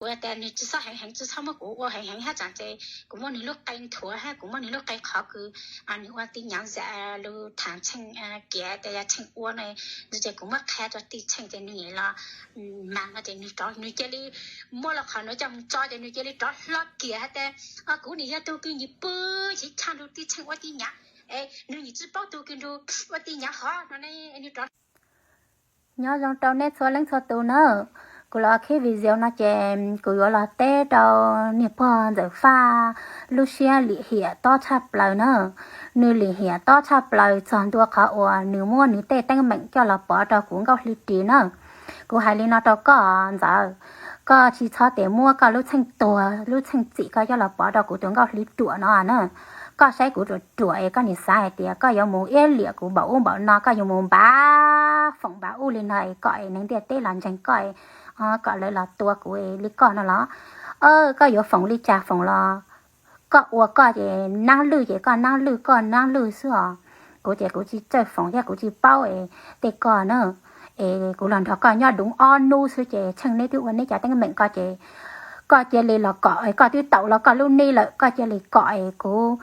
Kuv tias nws tsis txhob heev heev, tsis txhob muab kuv ua heev heev hab tsam ces kuv muab nws lub qe nthuav hab kuv muab nws lub qe qhov kws nws ua tij nyam zam lug tham Tsheej kiav tias yog Tsheej ua no, ces kuv muab qha rua tij Tsheej ces nws los mas no ces nws rov, nws cia li muab los qhov nuav coj mus tso ces nws cia li rov hlo kiag hab tias, kuv nim yog tug kws nyiam pw chiv tshaj nrug tij Tsheej ua tij nyam, es nws nim tsis paub tug kws nrug ua tij nyam hov no ne, nws rov. Nyob zoo rau nej txhua leej txhua tus nawb. Kuv los khib video no ces kuv yuav los teb rau niag pog Ntxawm Faj lub siab lim hiam tob tshaj plaws na. Nws lim hiam tob tshaj plaws txog ntua qhov uas nws muab nws tej teeb meem coj los pov rau kuv Nkauj Hli Ris na. Kuv hais li no rau koj Ntxawm, koj tsis txhob tias muab koj lub txheej tuag lub txheej txim koj coj los pov rau kuv tus Nkauj Hli Ruam no na. Koj saib kuv ruam ruam es koj nim xav hais tias koj yuav mus iab liam kuv npaum ub npaum no, koj yuav mus npav foom npav ub li no es kom es neeg ntiaj teb los ntseeg koj, kom lawv los tua kuv li koj no los? Koj yuav foom li cas foom los, koj ua koj ces naab lwj ces koj naab lwj, koj naab lwj xwb os. Kuv ces kuv tsis txawj foom thiab kuv tsis paub es tej koj na, es kuv los nrog koj nyob dua ob nub xwb ces tsheej neb twb ua neb cov teeb meem ko ces koj cia li los kom, koj twb taum los koj lub neej lawm koj cia li kom es kuv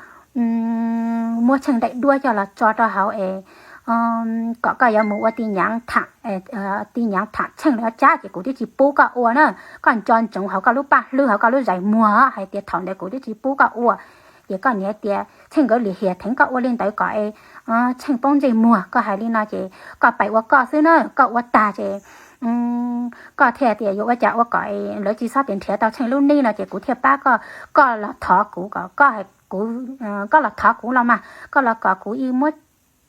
muab tsheej daim duab coj los tso rau hauv es kom koj yuav mus ua tij nyam tham, tij nyam tham tsheej los cab ces kuv twb tsis pub koj ua na. Koj nco ntsoov hauv koj lub paj hlwb hauv koj lub zais muag hais tias thaum ntawd kuv twb tsis pub koj ua. Ces koj nim hais tias tsheej nkawd lim hiam theev koj ua li ntawd kom es tsheej poob ntsej muag, koj hais li no ces koj pais ua koj xwb na, koj ua tag ces koj thiaj tias yuav ua cas ua kom lawv tsis txhob tias nrhiav tau tsheej lub neej no ces kuv thiaj pab koj, koj los thov kuv kom, koj los thov kuv los mas koj los kom kuv ib muab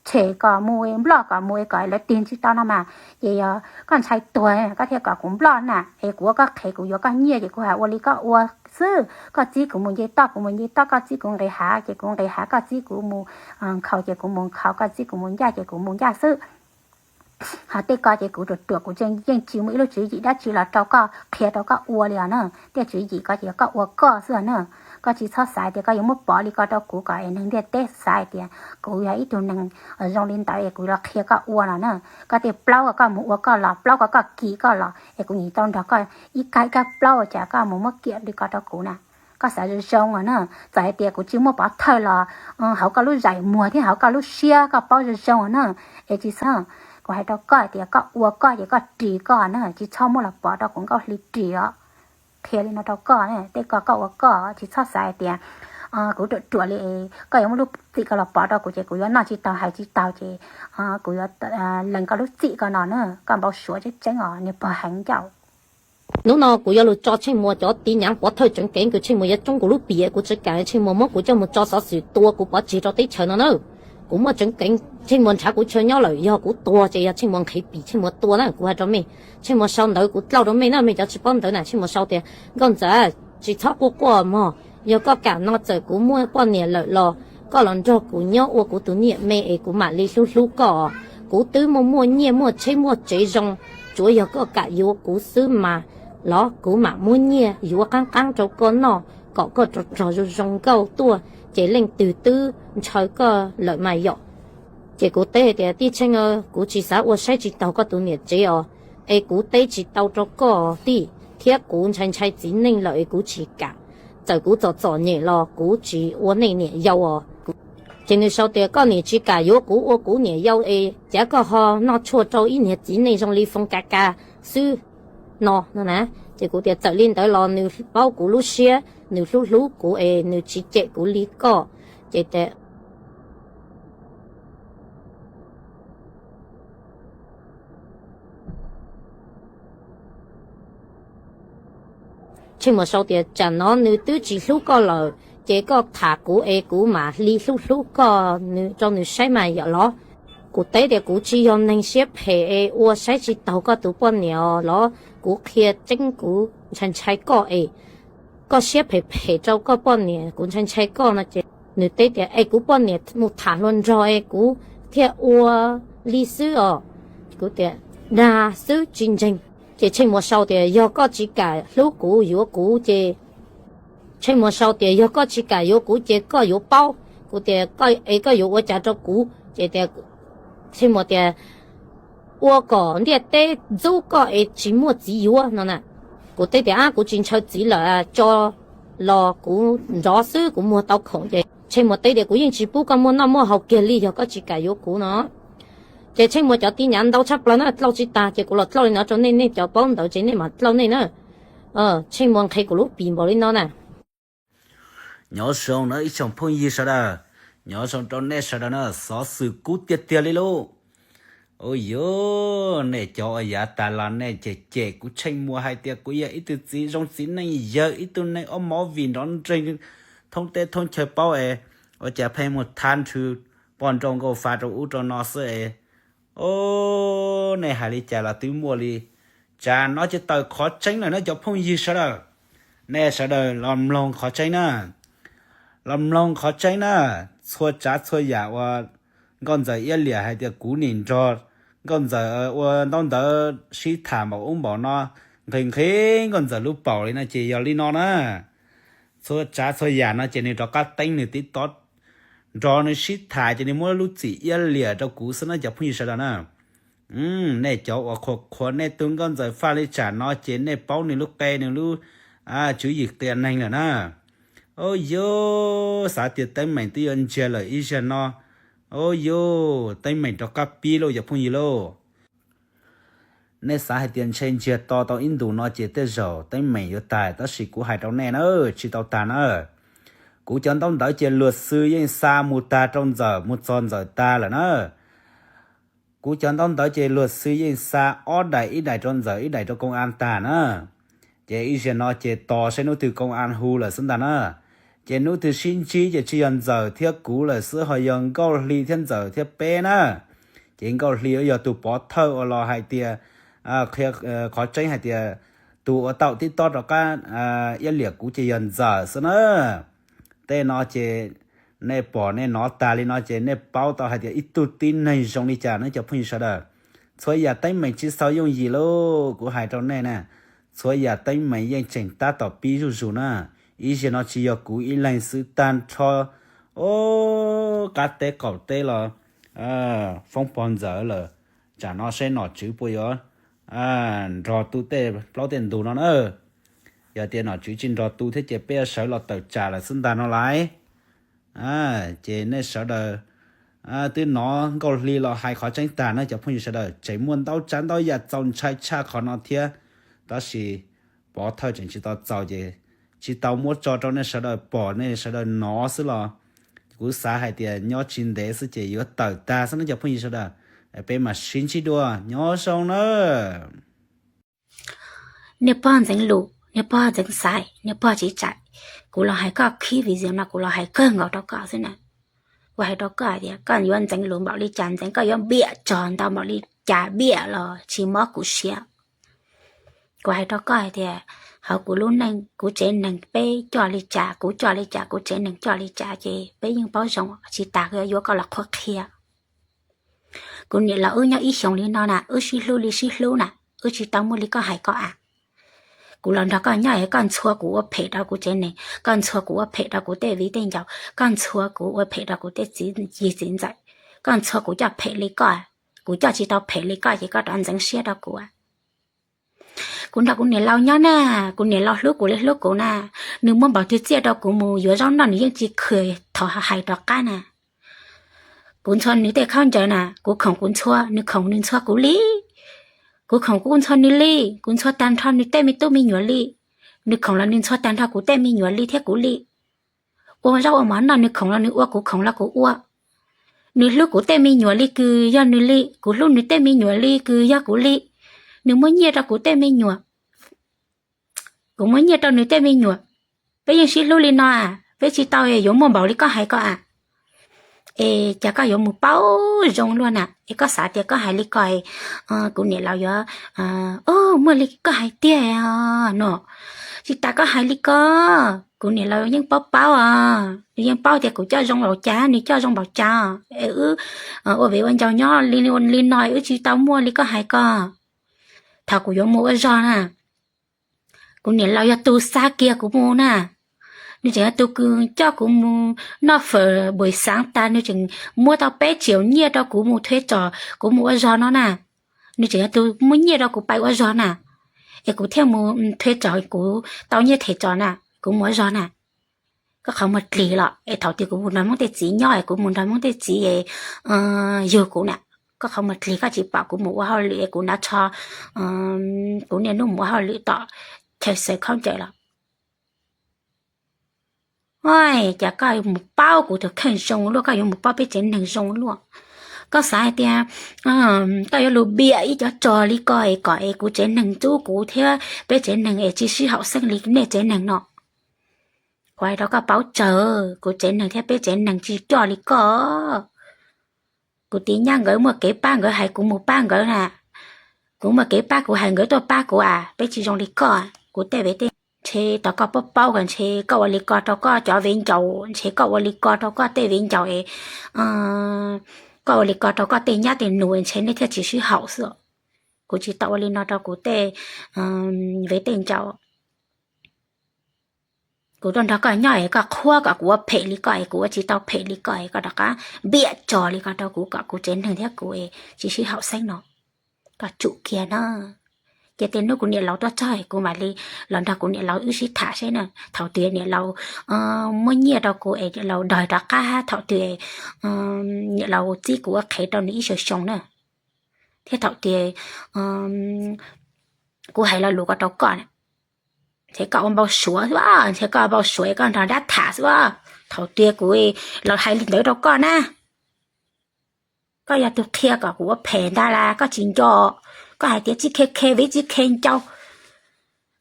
tshem kom mus nploj kom mus kom lawv tig tsis tau no mas ces yog koj ntshai tuag koj thiaj kom kuv nploj na es kuv ua koj qhev kuv yuav koj nyiaj ces kuv hais ua li koj ua xwb. Koj txib kuv mus nce toj kuv mus nce toj, koj txib kuv nqis hav ces kuv nqis hav, koj txib kuv mus nkhaus ces kuv mus nkhaus, koj txib kuv mus ncaj ces kuv mus ncaj xwb. Ho tej ko ces kuv ruam ruam kuv tseem yeej tsis muaj ib lub tswv yim dab tsi los rau koj qhia rau koj ua li os na. Tej tswv yim ko ces yog koj ua koj xwb os na. Koj tsis txhob xav tias koj yuav muab pov li ko rau kuv kom es neeg ntiaj teb xav hais tias kuv yog ib tug neeg zoo li ntawd es kuv los qhia koj ua no na. Koj tej plaub koj mus ua koj los, plaub ko koj kis koj los es kuv nim tau nrog koj ib kab ib kab plaub, cas koj mus muab kiam li ko rau kuv na. Koj xav zoo zoo os na, txawm hais tias kuv tsis muaj pov thawj los hauv koj lub zais muag thiab hauv koj lub siab koj paub zoo zoo os na. Es tsis txhob, kuv hais rau koj hais tias koj ua koj ces koj ris koj na, tsis txhob muab los pov rau kuv Nkauj Hli Ris os. Qhia li no rau koj, tej ko koj ua koj, tsis txhob xav hais tias kuv ruam ruam li, koj yuav muab lub txim ko los pov rau kuv ces kuv yuav noj tsis taus hais tsis taus ces kuv yuav lees koj lub txim ko no na, koj npau suav tseeb tseeb os niag pog heev ncauj. Hnub no kuv yuav lug tso Tsheej Muas cov tiv nyav pov thawj tseev keev kws Tsheej Muas yuav tsoob kuv lub piam, kuv tsis kam Tsheej Muas muab kuv coj mus tso xov xwm tua kuv pov tseg rau teb chaws no na. Kuv muaj tseev keev, Tsheej Muas nrhav kuv chaw nyob lawm, yog kuv tuag ces yog Tsheej Muas nqhis pim Tsheej Muas tua na, kuv hais rau mej. Tsheej Muas sau ntawv kuv tlaug rau mej na, mej cov tsis paub ntawv na, Tsheej Muas sau tias, Nkauj Ntxawm, tsis txhob quaj quaj mog, yog koj kam no txawm kuv muaj poj niam lawm los koj los nrog kuv nyob ua kuv tus niam me es kuv mam li hlub hlub koj. Kuv twb muaj muaj nyiaj muaj tsheb muaj tsev zoo, tsuav yog koj kam yuav kuv xwb mas los kuv mam muab nyiaj yuav qaab qaab rau koj noj kom koj rog rog zoo zoo nkauj tuaj ces leej twg twb ntshaw koj lawm mas yom. Ces kuv teb hais tias, Tij Tsheej, kuv tsis xav ua saib tsis taus koj tus niam tsev os, es kuv teb tsis tau rau koj tij, thiab kuv ntshai ntshai txiv neej lawm es kuv tsis kam. Txawm kuv txom txom nyem los kuv tsis ua nej niam yau os. Ces nws sau tias, Koj niam tsis kam yuav kuv ua kuv niam yau es cav koj ho noj tshuaj rau ib niag txiv neej zoo li Foo Ka Ka xwb no no na. Ces kuv tias, Txawm li ntawd los nws paub kuv lub siab, nws hlub hlub kuv es nws tsis cem kuv li koj. Ces Tsheej Muas sau tias, Tsam no nws twb tsis hlub koj lawm, ces koj tham kuv es kuv mam li hlub hlub koj rau nws saib mas yom los. Kuv teb tias, Kuv tsis yog neeg siab phem es ua saib tsis taus koj tus poj niam os los, kuv qhia tseeb kuv ntshai ntshai koj es koj siab phem phem rau koj poj niam, kuv ntshai ntshai koj no ces nws teb tias, Es kuv poj niam mus tham hluas nraug es kuv thiaj ua li xwb os. Kuv tias, Dag xwb tsis ntseeg. Ces Tsheej Muas sau tias, Yog koj tsis kam hlub kuv yuav kuv ces, Tsheej Muas sau tias, Yog koj tsis kam yuav kuv ces koj yuav paub. Kuv tias, Es koj yuav ua cas rau kuv? Ces tias, Tsheej Muas tias, Ua kom ntiaj teb ntxub koj es tsis muaj txiv yuav no na. Kuv teb tias, Ab, kuv tsis ntshaw txiv lawm, tso los kuv nrov xwb, kuv muag tau khoom. Ces Tsheej Muas teb tias, Kuv yeej tsis pub koj muaj noj muaj haus kiag li yog koj tsis kam yuav kuv no. Ces Tsheej Muas cov tib nyav ntau tshaj plaws na, dlauj tsis tag, ces kuv los dlauj li no rau nej, nej cov paub ntawv ces nej mam dlauj nej na. Tsheej Muas nqhis kuv lub pim npaum li no na. Nyob zoo na ib tsoom phooj ywg sawv daws, nyob zoo rau nej sawv daws na, xov xwm kub tiag tiag li lauj. Ua yuav nej cov uas yav tas los nej cem cem kuv Tsheej Muas hais tias kuv yog ib tug txiv zoo txiv neej yawg, ib tug neeg ob mov vim nrov nreeg thoob teb thoob chaw paub es, ua cas pheej mus thab nrhw poj nrauj nkauj fa rau ub rau no xwb es. O, nej hais li cas los twb muaj li. Tsam no ces tawm qhov tseeb lawm na cov phooj ywg sawv daws. Nej sawv daws los mloog qhov tseeb na. Los mloog qhov tseeb na. Txhua tsav txhua yam uas nkauj ntxawm Iab Liam hais tias kuv nim nrog nkauj ntxawm ua ntaub ntawv sib tham npaum ub npaum no, nqhis nqhis nkauj ntxawm lub paum li no ces yog li no na. Txhua tsav txhua yam no ces nws rov qab teeb nws tib tob, nrog nws sib tham ces nws muab lub txim Iab Liam rau kuv xwb na cov phooj ywg sawv daws na. Nej cov uas qhuas qhuas nej tus nkauj ntxawm Faj li tsam no ces nej paub nws lub qe nws lub tswv yim qias neeg lawm na. O, yuav xav tias teeb meem twb yuav ntsiag lawm ib zaug no. O, yuav teeb meem rov qab pib lauj cov phooj ywg lauj. Nej xav hais tias ntshe ntsiag to tau ib ntus no ces tej zaum teeb meem yuav tag, tab sis kuv hais rau nej na, tsis tau tag na. Kuv cov ntaub ntawv ces luag xw yeej xa mus tag rau ntxawm, mus txog ntxawm tag lawm na. Kuv cov ntaub ntawv ces luag xw yeej xa ob daim, ib daim rau ntxawm, ib daim rau koom an tag na. Ces ib zaug no ces tos saib hnub twg koom an hu lawm xwb ntag na. Ces hnub twg sib ntsib ces tsis yog ntxawm thiab kuv lawm xwb, ho yog Nkauj Hli thiab ntxawm thiab peb na. Ces Nkauj Hli yog tus pov thawj uas los hais tias, qhov tseeb hais tias tus uas tau tib tob rov qab Iab Liam kuv ces yog ntxawm xwb na. Tej no ces nej pom nej hnov tag li no ces nej paub tau hais tias ib tug tib neeg zoo li cas na cov phooj ywg sawv daws. Txhua yam teeb meem tsis txaus yooj yim lauj, kuv hais rau nej na. Txhua yam teeb meem yeej tseem tab tom pib zuj zus na. Ib zaug no tsis yog kuv ib leeg xwb, tag nrho o, qab teb qaum teb los foob pog ntxawm lawm. Tsam no seb nom tswv puas yuav nrog tu tej plaub tej ntug no na. Yog tias nom tswv tsis nrog tu thiab ces peb sawv los tawm tsam lawm xwb ntag no lauj. Ces nej sawv daws twb hnov Nkauj Hli los hais qhov tseeb tag na cov phooj ywg sawv daws, tseem muaj ntau tsav ntau yam txaus ntshai tshaj qhov no thiab. Tab sis pov thawj tseem tsis tau txaus ces tsis tau muab tso rau nej sawv daws pom nej sawv daws hnov xwb los kuv xav hais tias nyob tsis ntev xwb ces yuav tawm tag xwb na cov phooj ywg sawv daws. Peb mam sib ntsib dua, nyob zoo na. Niag pog ntxeev lus, niag pog ntxeev xaiv, niag pog tsiv tsaim, kuv los hais koj khib video no kuv los hais kawg nkaus rau koj xwb na. Kuv hais rau koj hais tias koj yuav ntxeev lus npaum li cas ntxeev, koj yuav npiam tsog ntau npaum li cas npiam los tsis mob kuv siab. Kuv hais rau koj hais tias hauv kuv lub neej kuv tsev neeg peb coj li cas, kuv coj li cas, kuv tsev neeg coj li cas ces peb yeej paub zoo, tsis tas yuav koj los qhuab qhia. Kuv niam laus wb nyob ib xyoos li no na, wb sib hlub li sib hlub na, wb tsis tau muaj li koj hais koj a. Kuv los nrog koj nyob es koj ntxhua kuv ua phem rau kuv tsev neeg, koj ntxhua kuv ua phem rau kuv tej viv tej ncaus, koj ntxhua kuv ua phem rau kuv tej txiv yig txiv ntxawm, koj ntxhua kuv coj phem li koj, kuv coj tsis tau phem li koj ces koj rov ntxeev siab rau kuv. Kuv nrog kuv niam laus nyob na, kuv niam laus hlub kuv li hlub kuv na, nws muab npaum twg txiaj rau kuv mus yuav zaub noj nws yeej tsis khwv thov hais rov qab na. Kuv ntxhua nws tej khaub ncaws na, kuv khoom kuv ntxhua, nws khoom nws ntxhua kuv li. Kuv khoom kuv ntxhua nws li, kuv ntxhua tag nrho nws tej me tub me nyuam li. Nws khoom los nws ntxhua tag nrho kuv tej me nyuam li thiab kuv li. Ua zaub ua mov noj nws khoom los nws ua, kuv khoom los kuv ua. Nws hlub kuv tej me nyuam li kws yog nws li, kuv hlub nws tej me nyuam li kws yog kuv li. Nws muab nyiaj rau kuv tej me nyuam, kuv muab nyiaj rau nws tej me nyuam. Peb yeej sib hlub li no, peb tsis tau yuav muaj npaum li koj hais koj a. Es cas koj yuav mus paub zoo luaj na, es koj xav tias koj hais li ko, kuv niam laus yuav, o, muaj li koj hais tiag no. Tsis tas koj hais li ko, kuv niam laus yeej paub paub os, nws yeej paub tias kuv coj zoo npaum cas, nws coj zoo npaum cas. Es wb ua viv ua ncaus nyob li no wb tsis tau muaj li koj hais ko. Thaum kuv yuav mus ua zog na, kuv niam laus yog tus xa kiag kuv mus na. Nws tseem yog tus kws coj kuv mus noj fawm buam xaav tas, nws tseem muab tau peb tsiaum nyiaj rau kuv mus thuê tsom kuv mus ua zog no na. Nws tseem yog tus muab nyiaj rau kuv pais ua zog na. es kuv thiaj mus thuê tso kuv tau nyiaj them tso na, kuv mus ua zog na. Koj qhov muag dlig los es thaum twg kuv mus nrog Hmoob tej txiv nyob es kuv mus nrog Hmoob tej txiv es yug kuv na, koj qhov muag dlig koj tsis pom kuv mus ua hauj lwm es kuv hnav tsho, kuv niaj hnub mus ua hauj lwm tom chaw xaws khaub ncaws los. Ua cas koj yuav mus paub kuv tus kheej zoo luaj, koj yuav mus paub peb tsev neeg zoo luaj? Koj xav hais tias koj yuav lug biam ib cov tsog li ko es kom es kuv tsev neeg ntxub kuv thiab peb tsev neeg es tsis sib haum xeeb li nej tsev neeg no. Kuv hais rau koj paub tsawg, kuv tsev neeg thiab peb tsev neeg tsis coj li koj. Kuv tiv nyab nkawd muaj kev pab nkawd hais kuv mus pab nkawd na. Kuv muaj kev pab kuv hais nkawd tuaj pab kuv a, peb tsis zoo li koj. Kuv tej vev tej ntshe tau koj paub paub ko ntshe koj ua li ko rau koj cov vev ncaus, ntshe koj ua li ko rau koj tej vev ncaus es koj ua li ko rau koj tej nyab tej nus ntshe nej thiaj tsis sib haum xwb. Kuv tsis tau ua li no rau kuv tej vev tej ncaus. Kuv tuaj nrog koj nyob es koj qhuab kom kuv ua phem li koj es kuv ua tsis tau phem li koj es koj rov qab npiam tso li ko rau kuv kom kuv tsev neeg thiab kuv es tsis sib haum xeeb no. Koj tsum kiag na. Ces tej hnub kuv niam laus tuaj txog es kuv mam li los nrog kuv niam laus wb sib tham seb na. Thaum twg niam laus muab nyiaj rau kuv es niam laus dog rov qab, thaum twg niam laus txib kuv ua qhev rau nws ib xyoos xyoo na. Thiab thaum twg kuv hais lo lus ko rau koj na, ntshe koj ua npau suav xwb, ntshe koj ua npau suav es koj nrog dab tham xwb. Thaum twg kuv los hais li ntawd rau koj na, koj yog tus qhia kom kuv ua phem ntag las, koj tsis nco. Koj hais tias tsis khe khe vev tsis khe ncau.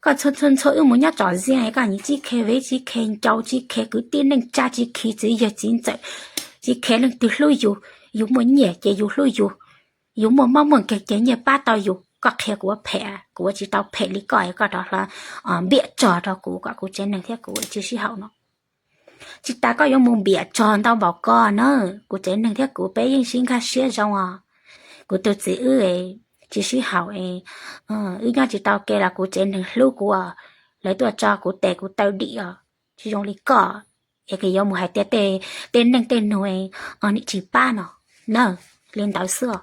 Koj ntxhua ntxhua wb mus nyob tsom ntxiag koj nyiam tsis khe vev tsis khe ncau tsis khe kwv tij neej tsa tsis khe txiv yawg txiv ntxawm, tsis khe leej twg hlub yus. Yus muaj nyiaj ces yus hlub yus, yus muaj mob muaj nkeeg ces nyiaj pab tau yus. Koj qhia kuv ua phem, kuv ua tsis tau phem li koj es koj rov hlo npiam tsog rau kuv kom kuv tsev neeg thiab kuv tsis sib haum no. Tsis tas koj yuav mus npiam tsog ntau npaum ko na, kuv tsev neeg thiab kuv peb yeej sib nkag siab zoo os. Kuv tus txiv wb tsis sib haum es wb nyob tsis tau ke los kuv tsev neeg hlub kuv os, lawv tuaj tso kuv tes kuv taw dim os. Tsis zoo li koj es koj yuav mus hais tias tej neej tej nus nim tsis pab no na, li ntawd xwb os.